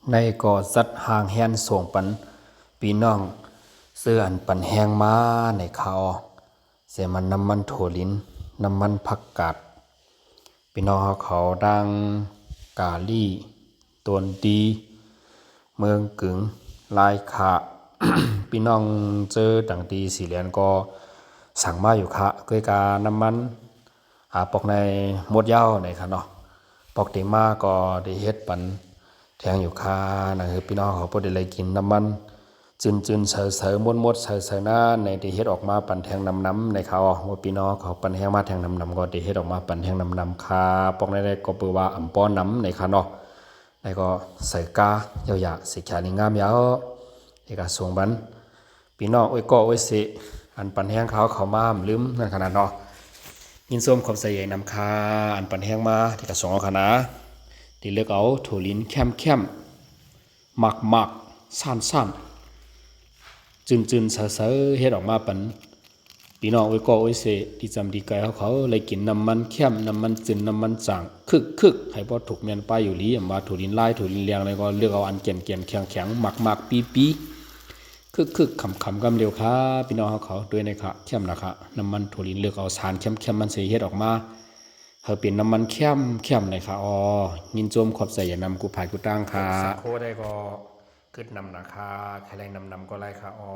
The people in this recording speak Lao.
ໃນກໍຈັດຮ່າງແຮນສົ່ງປັນພີ່ນ້ອງ ຊື້ອັນປັນແຮງມາໃນຂ່າວ ເສມານນ້ຳມັນຖົ່ວລິນ ນ້ຳມັນຜັກກາດ ພີ່ນ້ອງເຮົາເຂົາດັ່ງກາລີ ໂຕນດີ ເມືອງກຶງ ລາຍຂະ ພີ່ນ້ອງເຈີຕ່າງຕີສີແລນກໍສັ່ງມາຢູ່ຄະ ເກີຍການ້ຳມັນ ອາ ປອກໃນໝົດຍາວໃນຄະເນາະ ປອກເຕັມມາກໍໄດ້ເຮັດປັນແທງຢູ່ຄະ ນະ ຄືພີ່ນ້ອງເຮົາບໍ່ໄດ້ໄດ້ກິນນ້ຳມັນ ຈືນໆ ໃສໆ ໝົດໆ ໃສໆ ນັ້ນໃນທີ່ເຮັດອອກມາປັນແທງນຳໆ ໃນຄະ ວ່າພີ່ນ້ອງເຂົາປັນແຮງມາແທງນຳໆ ກໍໄດ້ເຮັດອອກມາປັນແທງນຳໆ ຄະ ປອກໃນໃດກໍເປີວ່າອຳປ້ອນນຳໃນຄະເນາະ ໃນກໍໃສ່ກາເຈົ້າຢາ ເສກຂານີ້ງາມຍາວ ເອກະສົ່ງບັນ ພີ່ນ້ອງໂອ້ຍກໍໂອ້ຍເສ ອັນປັນແຮງເຂົາເຂົ້າມາ ລືມນັ້ນຂະນາດເນາະ ຍິນຊົມຂອບໃຈໃຫຍ່ນຳຄ່າ ອັນປັນແຮງມາທີ່ກະສົ່ງເອົາຂະນາ ທີ່ເລືອກເອົາຖົ່ວລິນແຄມໆ ໝາກໆ ຊານໆ ຈືນໆ ໃສໆ ເຮັດອອກມາປັນ ພີ່ນ້ອງໂອ້ຍກໍໂອ້ຍເສ ທີ່ຈຳທີ່ໄກເຮົາເຂົາໄດ້ກິນນ້ຳມັນແຄມ ນ້ຳມັນຈືນ ນ້ຳມັນຈາງ ຄຶກໆ ໃຫ້ບໍ່ຖືກແມ່ນປ້າຍຢູ່ຫຼີ ອຳວ່າຖົ່ວລິນລາຍ ຖົ່ວລິນແດງ ແລ້ວກໍເລືອກເອົາອັນແກ່ນໆ ແຂງໆ ໝາກໆ ປີໆ ຄຶກໆ ຂຳໆ ກຳລຽວຄະ ພີ່ນ້ອງເຮົາເຂົາ ດ້ວຍໃນຄະ ແຄມນະຄະ ນ້ຳມັນຖົ່ວລິນເລືອກເອົາສານແຄມໆ ມັນຊິເຮັດອອກມາ ໃຫ້ເປັນນ້ຳມັນແຄມໆ ໃນຄະ ອໍ ຍິນຊົມຂອບໃຈໃຫຍ່ນຳກູ່ພາຍກູ່ຕ່າງຄະ ໂຄໄດ້ກໍ ຄຶດນຳນະຄະ ໃຜໄດ້ນຳນຳກໍໄດ້ຄະ ອໍ